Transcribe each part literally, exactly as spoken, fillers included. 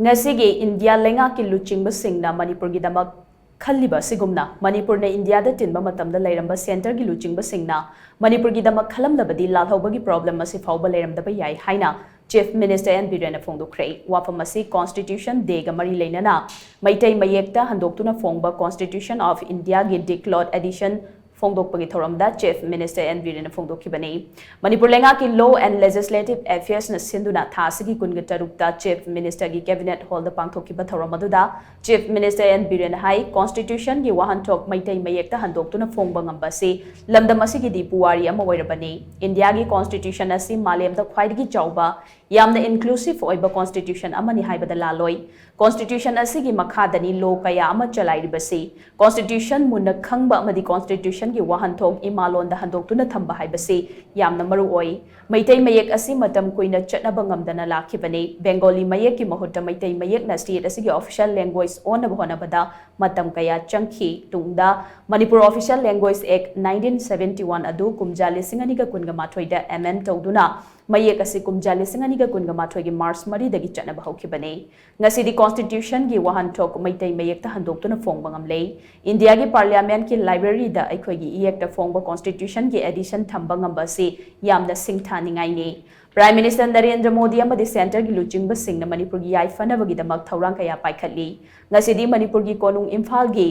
ꯉꯁꯤꯒꯤ ꯏꯟꯗꯤꯌꯥ ꯂꯩꯉꯥꯛꯀꯤ ꯂꯨꯆꯤꯡꯕꯁꯤꯡꯅ ꯃꯅꯤꯄꯨꯔꯒꯤꯗꯃꯛ ꯈꯜꯂꯤꯕ ꯑꯁꯤꯒꯨꯝꯅ, ꯃꯅꯤꯄꯨꯔꯅ ꯏꯟꯗꯤꯌꯥꯗ ꯇꯤꯟꯕ ꯃꯇꯝꯗ ꯂꯩꯔꯝꯕ centreꯒꯤ ꯂꯨꯆꯤꯡꯕꯁꯤꯡꯅ ꯃꯅꯤꯄꯨꯔꯒꯤꯗꯃꯛ ꯈꯜꯂꯝꯂꯕꯗꯤ ꯂꯥꯜꯍꯧꯕꯒꯤ problem ꯑꯁꯤ ꯐꯥꯎꯕ ꯂꯩꯔꯝꯗꯕ ꯌꯥꯏ ꯍꯥꯏꯅ Chief Minister N. ꯕꯤꯔꯦꯟꯅ ꯐꯣꯡꯗꯣꯛꯈ꯭ꯔꯦ꯫ ꯋꯥꯐꯝ ꯑꯁꯤ Constitution Dayꯒ ꯃꯔꯤ ꯂꯩꯅꯅ ꯃꯩꯇꯩ ꯃꯌꯦꯛꯇ ꯍꯟꯗꯣꯛꯇꯨꯅ ꯐꯣꯡꯕ Constitution of Indiaꯒꯤ Decloth edition ꯐꯣꯡꯗꯣꯛꯄꯒꯤ ꯊꯧꯔꯝꯗ Chief Minister N. ꯕꯤꯔꯦꯟꯅ ꯐꯣꯡꯗꯣꯛꯈꯤꯕꯅꯤ꯫ ꯃꯅꯤꯄꯨꯔ ꯂꯩꯉꯥꯛꯀꯤ Law and Legislative Affairsꯅ ꯁꯤꯟꯗꯨꯅ ꯊꯥ ꯑꯁꯤꯒꯤ ꯀꯨꯟꯒ ꯇꯔꯨꯛꯇ Chief Ministerꯒꯤ Cabinet Hallꯗ ꯄꯥꯡꯊꯣꯛꯈꯤꯕ ꯊꯧꯔꯝ ꯑꯗꯨꯗ Chief Minister N. ꯕꯤꯔꯦꯟꯅ ꯍꯥꯏ, Constitutionꯒꯤ ꯋꯥꯍꯟꯊꯣꯛ ꯃꯩꯇꯩ ꯃꯌꯦꯛꯇ ꯍꯟꯗꯣꯛꯇꯨꯅ ꯐꯣꯡꯕ ꯉꯝꯕ ꯑꯁꯤ ꯂꯝꯗꯝ ꯑꯁꯤꯒꯤꯗꯤ ꯄꯨꯋꯥꯔꯤ ꯑꯃ ꯑꯣꯏꯔꯕꯅꯤ꯫ ꯏꯟꯗꯤꯌꯥꯒꯤ Constitution ꯑꯁꯤ ꯃꯥꯂꯦꯝꯗ ꯈ꯭ꯋꯥꯏꯗꯒꯤ ꯆꯥꯎꯕ, ꯌꯥꯝꯅ inclusive ꯑꯣꯏꯕ Constitution ꯑꯃꯅꯤ ꯍꯥꯏꯕꯗ ꯂꯥꯜꯂꯣꯏ꯫ Constitution ꯑꯁꯤꯒꯤ ꯃꯈꯥꯗꯅꯤ law ꯀꯌꯥ ꯑꯃ ꯆꯂꯥꯏꯔꯤꯕꯁꯤ꯫ Constitution ꯃꯨꯟꯅ ꯈꯪꯕ ꯑꯃꯗꯤ Constitutionꯒꯤ ꯋꯥꯍꯟꯊꯣꯛ ꯏꯃꯥꯂꯣꯟꯗ ꯍꯟꯗꯣꯛꯇꯨꯅ ꯊꯝꯕ ꯍꯥꯏꯕꯁꯤ ꯌꯥꯝꯅ ꯃꯔꯨ ꯑꯣꯏ꯫ ꯃꯩꯇꯩ ꯃꯌꯦꯛ ꯑꯁꯤ ꯃꯇꯝ ꯀꯨꯏꯅ ꯆꯠꯅꯕ ꯉꯝꯗꯅ ꯂꯥꯛꯈꯤꯕꯅꯤ꯫ Bengali ꯃꯌꯦꯛꯀꯤ ꯃꯍꯨꯠꯇ ꯃꯩꯇꯩ ꯃꯌꯦꯛꯅ state ꯑꯁꯤꯒꯤ official language ꯑꯣꯟꯅꯕ ꯍꯣꯠꯅꯕꯗ ꯃꯇꯝ ꯀꯌꯥ ꯆꯪꯈꯤ꯫ ꯇꯨꯡꯗ Manipur Official Language Act nineteen seventy one ꯑꯗꯨ ꯀꯨꯝꯖꯥ ꯂꯤꯁꯤꯡ ꯑꯅꯤꯒ ꯀꯨꯟꯒ ꯃꯥꯊꯣꯏꯗ amend ꯇꯧꯗꯨꯅ ꯃꯌꯦꯛ ꯑꯁꯤ ꯀꯨꯝꯖꯥ ꯂꯤꯁꯤꯡ ꯑꯅꯤꯒ ꯀꯨꯟꯒ ꯃꯥꯊꯣꯏꯒꯤ March ꯃꯔꯤꯗꯒꯤ ꯆꯠꯅꯕ ꯍꯧꯈꯤꯕꯅꯤ꯫ ꯉꯁꯤꯗꯤ Constitutionꯒꯤ ꯋꯥꯍꯟꯊꯣꯛ ꯃꯩꯇꯩ ꯃꯌꯦꯛꯇ ꯍꯟꯗꯣꯛꯇꯨꯅ ꯐꯣꯡꯕ ꯉꯝꯂꯦ꯫ ꯏꯟꯗꯤꯌꯥꯒꯤ Parliamentꯀꯤ libraryꯗ ꯑꯩꯈꯣꯏꯒꯤ ꯏꯌꯦꯛꯇ ꯐꯣꯡꯕ Constitutionꯒꯤ edition ꯊꯝꯕ ꯉꯝꯕ ꯑꯁꯤ ꯌꯥꯝꯅ ꯁꯤꯡꯊꯥꯅꯤꯡꯉꯥꯏꯅꯤ꯫ Prime Minister ꯅꯔꯦꯟꯗ꯭ꯔ ꯃꯣꯗꯤ ꯑꯃꯗꯤ centreꯒꯤ ꯂꯨꯆꯤꯡꯕꯁꯤꯡꯅ ꯃꯅꯤꯄꯨꯔꯒꯤ ꯌꯥꯏꯐꯅꯕꯒꯤꯗꯃꯛ ꯊꯧꯔꯥꯡ ꯀꯌꯥ ꯄꯥꯏꯈꯠꯂꯤ꯫ ꯉꯁꯤꯗꯤ ꯃꯅꯤꯄꯨꯔꯒꯤ ꯀꯣꯅꯨꯡ ꯏꯝꯐꯥꯜꯒꯤ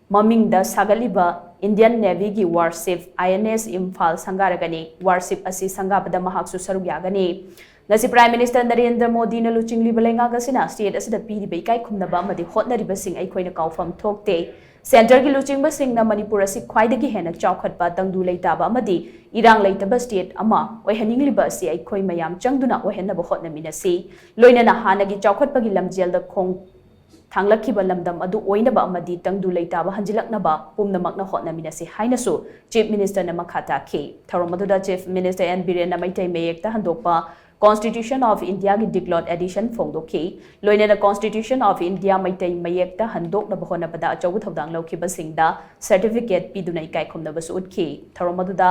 ꯃꯃꯤꯡꯗ ꯁꯥꯒꯠꯂꯤꯕ Indian Navyꯒꯤ warship I N S Imphal ꯁꯪꯒꯥꯔꯒꯅꯤ꯫ Warship ꯑꯁꯤ ꯁꯪꯒꯥꯕꯗ ꯃꯍꯥꯛꯁꯨ ꯁꯔꯨꯛ ꯌꯥꯒꯅꯤ꯫ ꯉꯁꯤ Prime Minister ꯅꯔꯦꯟꯗ꯭ꯔ ꯃꯣꯗꯤꯅ ꯂꯨꯆꯤꯡꯂꯤꯕ ꯂꯩꯉꯥꯛ ꯑꯁꯤꯅ state ꯑꯁꯤꯗ ꯄꯤꯔꯤꯕ ꯏꯀꯥꯏ ꯈꯨꯝꯅꯕ ꯑꯃꯗꯤ ꯍꯣꯠꯅꯔꯤꯕꯁꯤꯡ ꯑꯩꯈꯣꯏꯅ ꯀꯥꯎꯐꯝ ꯊꯣꯛꯇꯦ꯫ Centreꯒꯤ ꯂꯨꯆꯤꯡꯕꯁꯤꯡꯅ ꯃꯅꯤꯄꯨꯔ ꯑꯁꯤ ꯈ꯭ꯋꯥꯏꯗꯒꯤ ꯍꯦꯟꯅ ꯆꯥꯎꯈꯠꯄ, ꯇꯪꯗꯨ ꯂꯩꯇꯥꯕ ꯑꯃꯗꯤ ꯏꯔꯥꯡ ꯂꯩꯇꯕ state ꯑꯃ ꯑꯣꯏꯍꯟꯅꯤꯡꯂꯤꯕ ꯑꯁꯤ ꯑꯩꯈꯣꯏ ꯃꯌꯥꯝ ꯆꯪꯗꯨꯅ ꯑꯣꯏꯍꯟꯅꯕ ꯍꯣꯠꯅꯃꯤꯟꯅꯁꯤ꯫ ꯂꯣꯏꯅꯅ ꯍꯥꯟꯅꯒꯤ ꯆꯥꯎꯈꯠꯄꯒꯤ ꯂꯝꯖꯦꯜꯗ ꯈꯣꯡ ꯊꯥꯡꯂꯛꯈꯤꯕ ꯂꯝꯗꯝ ꯑꯗꯨ ꯑꯣꯏꯅꯕ ꯑꯃꯗꯤ ꯇꯪꯗꯨ ꯂꯩꯇꯥꯕ ꯍꯟꯖꯤꯜꯂꯛꯅꯕ ꯄꯨꯝꯅꯃꯛꯅ ꯍꯣꯠꯅꯃꯤꯟꯅꯁꯤ ꯍꯥꯏꯅꯁꯨ Chief Ministerꯅ ꯃꯈꯥ ꯇꯥꯈꯤ꯫ ꯊꯧꯔꯝ ꯑꯗꯨꯗ Chief Minister N. ꯕꯤꯔꯦꯟꯅ ꯃꯩꯇꯩ ꯃꯌꯦꯛꯇ ꯍꯟꯗꯣꯛꯄ Constitution of Indiaꯒꯤ Deglot Edition ꯐꯣꯡꯗꯣꯛꯈꯤ꯫ ꯂꯣꯏꯅꯅ Constitution of India ꯃꯩꯇꯩ ꯃꯌꯦꯛꯇ ꯍꯟꯗꯣꯛꯅꯕ ꯍꯣꯠꯅꯕꯗ ꯑꯆꯧꯕ ꯊꯧꯗꯥꯡ ꯂꯧꯈꯤꯕꯁꯤꯡꯗ certificate ꯄꯤꯗꯨꯅ ꯏꯀꯥꯏ ꯈꯨꯝꯅꯕꯁꯨ ꯎꯠꯈꯤ꯫ ꯊꯧꯔꯝ ꯑꯗꯨꯗ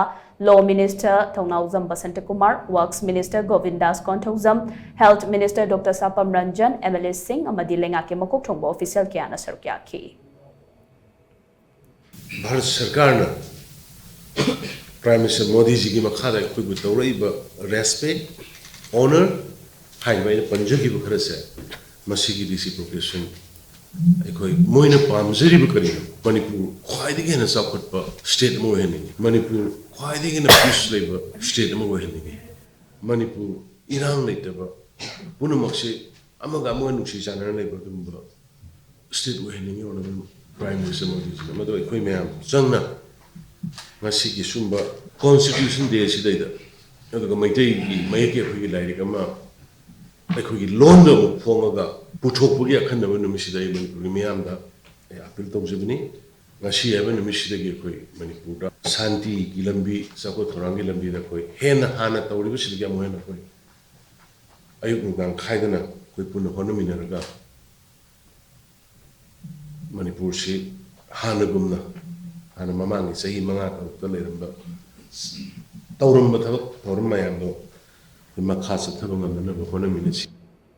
Law Minister ꯊꯧꯅꯥꯎꯖꯝ ꯕꯁꯟꯇꯀꯨꯃꯥꯔ, Works Minister ꯒꯣꯕꯤꯟꯗꯥꯁ Konthoujam, Health Minister Doctor ꯁꯥꯄꯝ Ranjan, MLAꯁꯤꯡ ꯑꯃꯗꯤ ꯂꯩꯉꯥꯛꯀꯤ ꯃꯀꯣꯛ ꯊꯣꯡꯕ official ꯀꯌꯥꯅ ꯁꯔꯨꯛ ꯌꯥꯈꯤ꯫ ꯚꯥꯔꯠ ꯁꯔꯀꯥꯔꯅ ꯄ꯭ꯔꯥꯏꯝ ꯃꯤꯅꯤꯁꯇꯔ ꯃꯣꯗꯤꯖꯤꯒꯤ ꯃꯈꯥꯗ ꯑꯩꯈꯣꯏꯕꯨ ꯇꯧꯔꯛꯏꯕ ꯔꯦꯁꯄꯦꯛ, ꯑꯣꯅꯔ ꯍꯥꯏꯔꯤꯕ ꯑꯩꯅ ꯄꯟꯖꯈꯤꯕ ꯈꯔꯁꯦ, ꯃꯁꯤꯒꯤ ꯔꯤꯁꯤꯄ꯭ꯔꯣꯀꯦꯁꯟ ꯑꯩꯈꯣꯏ ꯃꯣꯏꯅ ꯄꯥꯝꯖꯔꯤꯕ ꯀꯔꯤꯅꯣ? ꯃꯅꯤꯄꯨꯔ ꯈ꯭ꯋꯥꯏꯗꯒꯤ ꯍꯦꯟꯅ ꯆꯥꯎꯈꯠꯄ ꯁ꯭ꯇꯦꯠ ꯑꯃ ꯑꯣꯏꯍꯟꯅꯤꯡꯉꯤ꯫ ꯃꯅꯤꯄꯨꯔ ꯈ꯭ꯋꯥꯏꯗꯒꯤ ꯍꯦꯟꯅ ꯄꯤꯁ ꯂꯩꯕ ꯁ꯭ꯇꯦꯠ ꯑꯃ ꯑꯣꯏꯍꯟꯅꯤꯡꯉꯤ꯫ ꯃꯅꯤꯄꯨꯔ ꯏꯔꯥꯡ ꯂꯩꯇꯕ, ꯄꯨꯝꯅꯃꯛꯁꯦ ꯑꯃꯒ ꯑꯃꯒ ꯅꯨꯡꯁꯤ ꯆꯥꯟꯅꯅ ꯂꯩꯕ ꯑꯗꯨꯒꯨꯝꯕ ꯁ꯭ꯇꯦꯠ ꯑꯣꯏꯍꯟꯅꯤꯡꯉꯤ ꯑꯣꯅꯔꯦꯕꯜ ꯄ꯭ꯔꯥꯏꯝ ꯃꯤꯅꯤꯁꯇꯔ ꯃꯣꯗꯤꯖꯤꯅ꯫ ꯃꯗꯨ ꯑꯩꯈꯣꯏ ꯃꯌꯥꯝ ꯆꯪꯅ ꯉꯁꯤꯒꯤ ꯁꯨꯝꯕ ꯀꯣꯟꯁꯇꯤꯇ꯭ꯌꯨꯁꯟ ꯗꯦ ꯑꯁꯤꯗꯩꯗ, ꯑꯗꯨꯒ ꯃꯩꯇꯩꯒꯤ ꯃꯌꯦꯛꯀꯤ ꯑꯩꯈꯣꯏꯒꯤ ꯂꯥꯏꯔꯤꯛ ꯑꯃ ꯑꯩꯈꯣꯏꯒꯤ ꯂꯣꯟꯗ ꯑꯃꯨꯛ ꯐꯣꯡꯉꯒ ꯄꯨꯊꯣꯛꯄꯒꯤ ꯑꯈꯟꯅꯕ ꯅꯨꯃꯤꯠꯁꯤꯗ ꯑꯩ ꯃꯅꯤꯄꯨꯔꯒꯤ ꯃꯤꯌꯥꯝꯗ ꯑꯩ ꯑꯄꯤꯜ ꯇꯧꯖꯕꯅꯤ꯫ ꯉꯁꯤ ꯍꯥꯏꯕ ꯅꯨꯃꯤꯠꯁꯤꯗꯒꯤ ꯑꯩꯈꯣꯏ ꯃꯅꯤꯄꯨꯔꯗ ꯁꯥꯟꯇꯤꯒꯤ ꯂꯝꯕꯤ, ꯆꯥꯎꯈꯠ ꯊꯧꯔꯥꯡꯒꯤ ꯂꯝꯕꯤꯗ ꯑꯩꯈꯣꯏ ꯍꯦꯟꯅ ꯍꯥꯟꯅ ꯇꯧꯔꯤꯕꯁꯤꯗꯒꯤ ꯑꯃꯨꯛ ꯍꯦꯟꯅ ꯑꯩꯈꯣꯏ ꯑꯌꯨꯛ ꯅꯨꯡꯗꯥꯡ ꯈꯥꯏꯗꯅ ꯑꯩꯈꯣꯏ ꯄꯨꯟꯅ ꯍꯣꯠꯅꯃꯤꯟꯅꯔꯒ ꯃꯅꯤꯄꯨꯔꯁꯤ ꯍꯥꯟꯅꯒꯨꯝꯅ, ꯍꯥꯟꯅ ꯃꯃꯥꯡꯒꯤ ꯆꯍꯤ ꯃꯉꯥ ꯇꯔꯨꯛꯇ ꯂꯩꯔꯝꯕ, ꯇꯧꯔꯝꯕ ꯊꯕꯛ ꯊꯧꯔꯝ ꯃꯌꯥꯝꯗꯣ ꯑꯩꯈꯣꯏ ꯃꯈꯥ ꯆꯠꯊꯕ ꯉꯝꯅꯅꯕ ꯍꯣꯠꯅꯃꯤꯟꯅꯁꯤ꯫